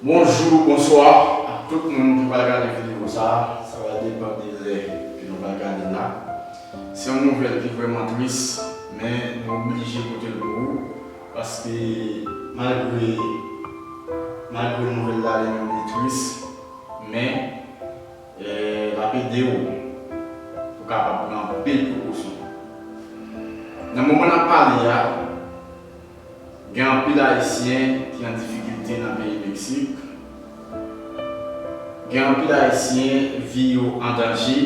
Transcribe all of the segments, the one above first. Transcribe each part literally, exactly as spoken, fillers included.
Bonjou, bonswa ak tout moun ki pral gade videyo sa a. Sa va depann de lè ke nou pral gade l la. Se yon nouvèl ki vrèman tris, men nou oblije pote l pou ou, paske malgre, malgre nouvèl la li menm li tris, men, eh, l ap ede w pou w kapab pran anpil prekosyon. Nan moman n ap pale a, gen anpil Ayisyen ki an difikilte nan peyi Meksik. Gen anpil Ayisyen vi yo an danje.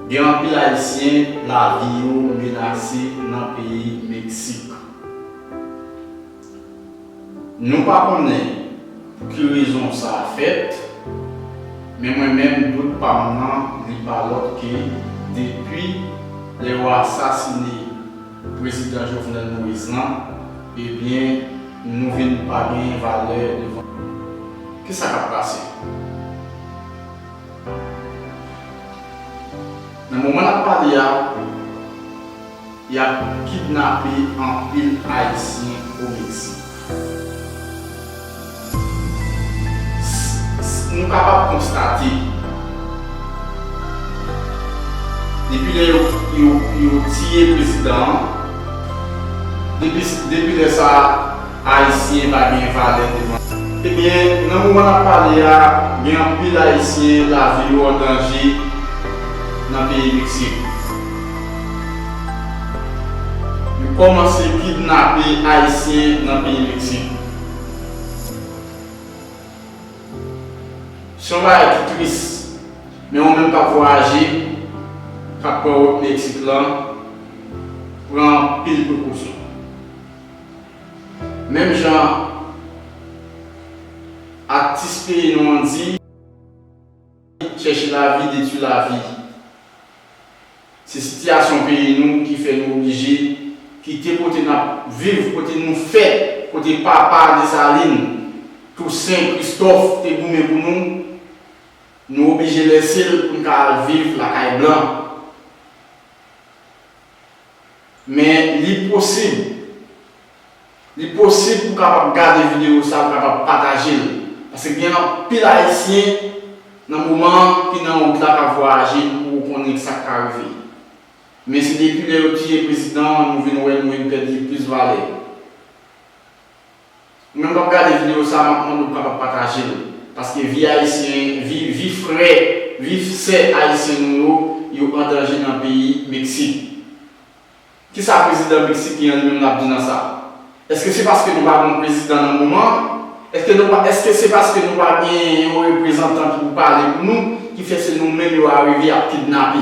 Gen anpil Ayisyen lavi yo menase nan peyi Meksik. Nou pa konnen pou ki rezon sa a fèt, men mwen menm, dout pa m nan, li pa lòt ke depi lè yo asasine Prezidan Jovenel Moïse lan, ebyen, nou vin pa gen valè devan. Kisa k ap pase? Nan moman n ap pale a, y ap kidnape anpil Ayisyen o Meksik. S-, s-, nou kapab konstate, depi lè yo, yo, yo tiye prezidan an, depi, depi lè sa a, Ayisyen pa gen valè devan. Ebyen, nan moman n ap pale a, gen anpil Ayisyen lavi yo an danje nan peyi Meksik. Yo kòmanse kidnape Ayisyen nan peyi Meksik. Se yon bagay ki tris, men ou menm k ap vwayaje, k ap pran wout Meksik lan, pran anpil prekosyon. Menm jan atis peyi nou an di, chèche lavi, detwi lavi. Se sitiyasyon peyi nou ki fè nou oblije kite kote n ap viv, kote nou fèt, kote papa Desalin, Tousen, Kristòf te goumen pou nou. Nou oblije lèse l pou n ka al viv lakay blan. Men li posib. Li posib pou w kapab gade videyo sa a, pou w kapab pataje l. Paske gen anpil Ayisyen nan moman an ki nan wout la k ap vwayaje pou w konnen sa k ka rive. Men se depi lè yo tiye prezidan an, nou vin wè nou vin pèdi plis valè. Ou menm k ap gade videyo sa a, m ap mande w pou w kapab pataje l. Paske vi Ayisyen, vi, vi frè, vi sè Ayisyen nou yo, yo an danje nan peyi Meksik. Kisa prezidan Meksik li menm l ap di nan sa? Èske se paske nou pa gen yon prezidan nan moman an? Èske nou pa, èske se paske nou pa gen yon reprezantan ki pou pale pou nou, ki fè se nou menm yo arive ap kidnape?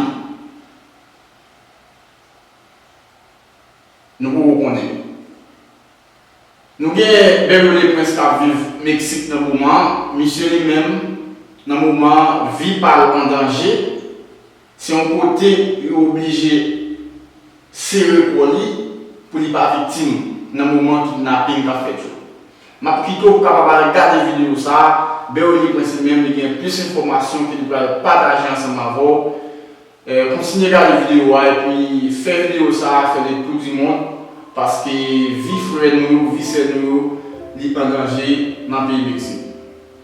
Nou poko konnen. Nou gen Beverly Prince k ap viv Meksik nan moman an. Misye li menm, nan moman an, vi pa l an danje. Se yon kote yo oblije sere kò li pou li pa viktim nan moman kidnaping k ap fèt yo. M ap kite w pou w kapab al gade videyo sa a. Beverly Prince li menm, li gen plis enfòmasyon ke li pral pataje ansanm avè w. Eh, kontinye gade videyo a epi fè videyo sa a fè le tour du monde, paske vi frè nou yo, vi sè nou yo, li an danje nan peyi Meksik.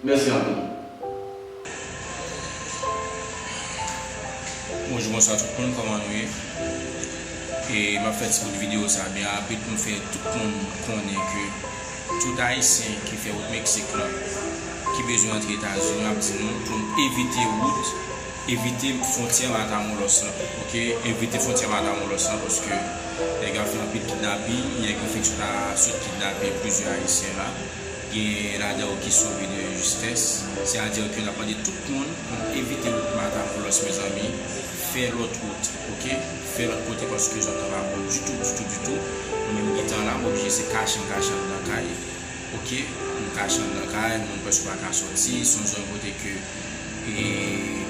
Mèsi anpil. Bonjou, bonswa tout moun, kòman nou ye? E m ap fè ti bout videyo sa byen rapid pou m fè tout moun konnen ke tout Ayisyen ki fè wout Meksik lan, ki bezwen antre Etazini, m ap di nou pou n evite wout, evite fwontyè Matamoros lan, oke? Evite fwontyè Matamoros lan, paske nèg yo ap fè anpil kidnaping, nèg yo fenk sot a, sot kidnape plizyè Ayisyen la. Gen ladan yo ki sove de justès. Sètadi ke n ap mande tout moun pou n evite wout Matamoros, mezanmi. Fè lòt wout, oke? Fè lòt kote, paske zòn nan pa bon ditou, ditou, ditou. Mwen menm, gentan la, m oblije se kache m kache anndan kay. Oke, m kache anndan kay, moun prèske pa ka sòti, se yon zòn kote ke, e,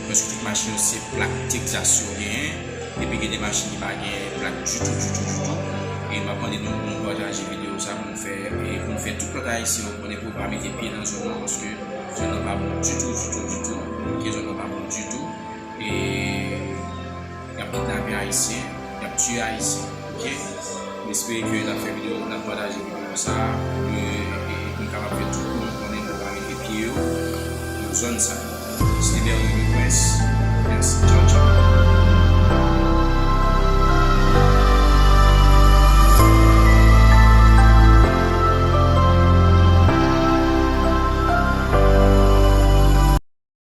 prèske tout machin yo se plak Texas yo genyen, epi gen de machin ki pa gen plak ditou, ditou, ditou. E m ap mande nou pou nou pataje videyo sa pou nou fè, e pou nou fè tout lòt Ayisyen yo konnen pou yo pa mete pye nan zòn nan, paske zòn nan pa bon ditou, ditou, ditou. Oke, zòn nan pa bon ditou. E y ap kidnape Ayisyen, y ap tiye Ayisyen, oke? M espere ke n ap fè videyo, n ap pataje videyo sa a, pou ke, e, e pou n kapab fè tout moun konnen ke zòn sa yo.